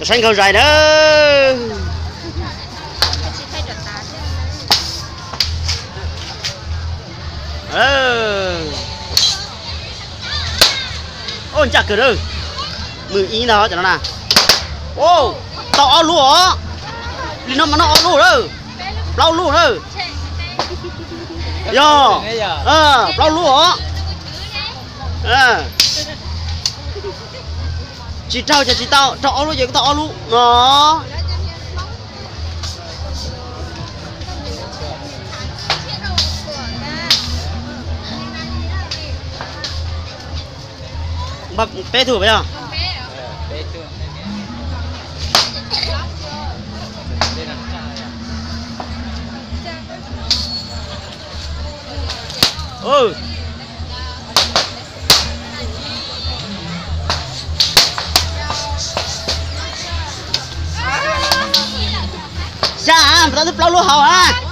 Saib nkhaus zais na. Ncaj kawg na. Mws ib ntag cov no na. Tau ob lub os. Li no mas noj ob lub na. Plaub lub na. Yog, plaub lub os. Tsis raug ces tsis tau, raug ob lub ces kuj tau ob lub no. Peb tug yog. Xya, tau twb plaub lub hauv a.